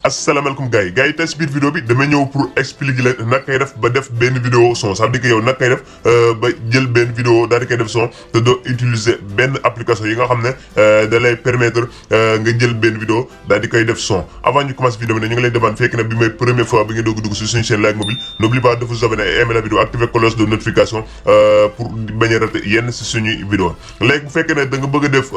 asalaamaaleykum gars yi tey si biir vidéo bi dama ñëw pour expliquer leen naka ngay def ba def benn vidéo son ça veut dire que yow naka ngay def ba jël benn vidéo daal di koy def son te doo utiliser benn application yi nga xam ne da lay permettre nga jël benn vidéo daal di koy def son. Avant ñu commencer vidéo bi ne ñu ngi lay demande fekk na bi mooy première fois bi ngeen doog dugg sur suñu chaîne Like Mobile n'oublie pas de vous abonner et aimer la vidéo activer cloche de notification pour bañ a rater yenn si suñuy vidéo. Léegi bu fekkee ne da nga bëgg a def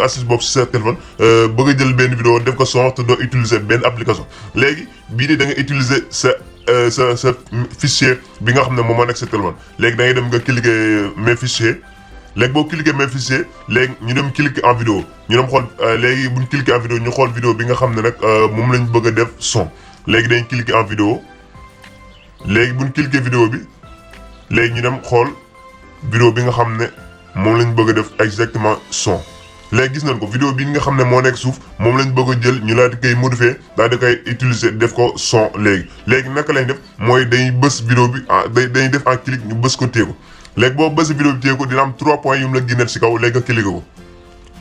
astuce boobu si sa téléphone bëgg a jël benn vidéo def ko son te doo utiliser benn application léegi bii de da nga utiliser sa fichier bi nga xam ne moom moo nekk sa téléphone léegi da ngay dem nga cliquer mes fichiers léegi boo cliquer mes fichiers léegi ñu dem cliquer en vidéo ñu dem xool léegi buñ cliquer en vidéo ñu xool vidéo bi nga xam ne nag moom lañ bëgg a def son léegi dañ cliquer en vidéo léegi buñ cliquer vidéo bi léegi ñu dem xool vidéo bi nga xam ne moom lañ bëgg a def exactement son. léegi gis nañ ko vidéo bi nga xam ne moo nekk suuf moom lañ bëgg a jël ñu daal di koy modifier daal di koy utiliser def ko son léegi naka lañ def mooy dañuy bës vidéo bi dañuy def en clic ñu bës ko téye ko léegi boo bës vidéo bi téye ko dina am 3 points yu mu la génneel si kaw léegi nga cliquer ko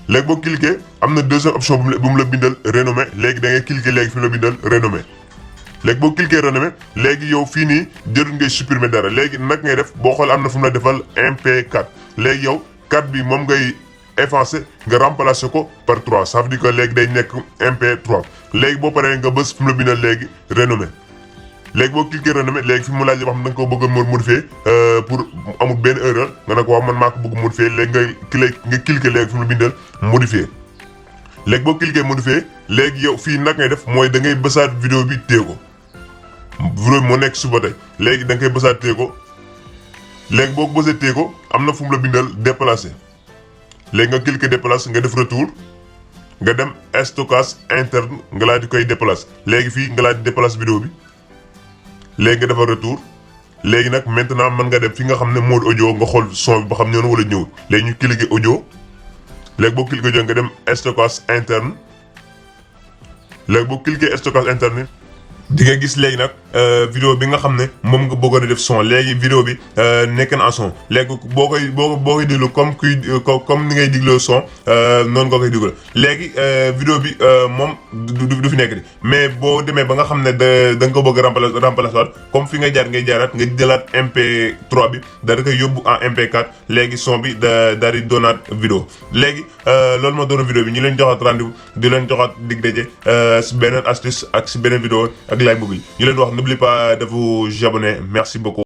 léegi boo cliquer am na deuxième option bu mu la bindal renommé léegi da ngay cliquer léegi fi mu la bindal renommé léegi boo cliquer renommé léegi yow fii nii jërul ngay supprimer dara léegi nag ngay def boo xool am na fu mu la defal MP4 léegi yow 4 bi moom ngay effacé nga remplacé ko par 3 ça veut dire que léegi day nekk MP3 léegi boo paree nga bës fi mu la bindal léegi renommé léegi boo cliquer renommé léegi fi mu laaj ba xam da nga ko bëgg a modifier pour amul benn erreur nga ne ko waaw man maa ko bëgg modifier léegi nga cliquer léegi fi mu la bindal modifier léegi boo cliquer modifier léegi yow fii nag ngay def mooy da ngay bësaat vidéo bi téye ko vidéo bi moo nekk suba tey léegi da nga koy bësaat téye ko léegi boo ko bësee téye ko am na fu mu la bindal déplacer. léegi nga cliquer déplacer nga def retour nga dem stockage interne nga laa di koy déplacer léegi fii nga laa di déplacer vidéo bi léegi nga defar retour léegi nag maintenant mën nga dem fi nga xam ne mode audio nga xool son bi ba xam ñëw na wala ñëwul léegi ñu cliquer audio léegi boo cliquer audio nga dem stockage interne léegi boo cliquer stockage interne di nga gis léegi nag vidéo bi nga xam ne moom nga bëggoon a def son léegi vidéo bi nekk na en son léegi boo koy déglu comme ni ngay dégloo son noonu nga koy déglu léegi vidéo bi moom du fi nekk di mais boo demee ba nga xam ne da nga ko bëgg a remplacer waat comme fi ngay jaaraat nga jëlaat MP3 bi daal di koy yóbbu en MP4 léegi son bi daal di doonaat vidéo léegi loolu moo doon vidéo bi ñu leen joxaat rendez-vous di leen joxaat dig daje si beneen astuce ak si beneen vidéo ak Like Mobile ñu leen wax n'oubliez pas de vous abonner merci beaucoup.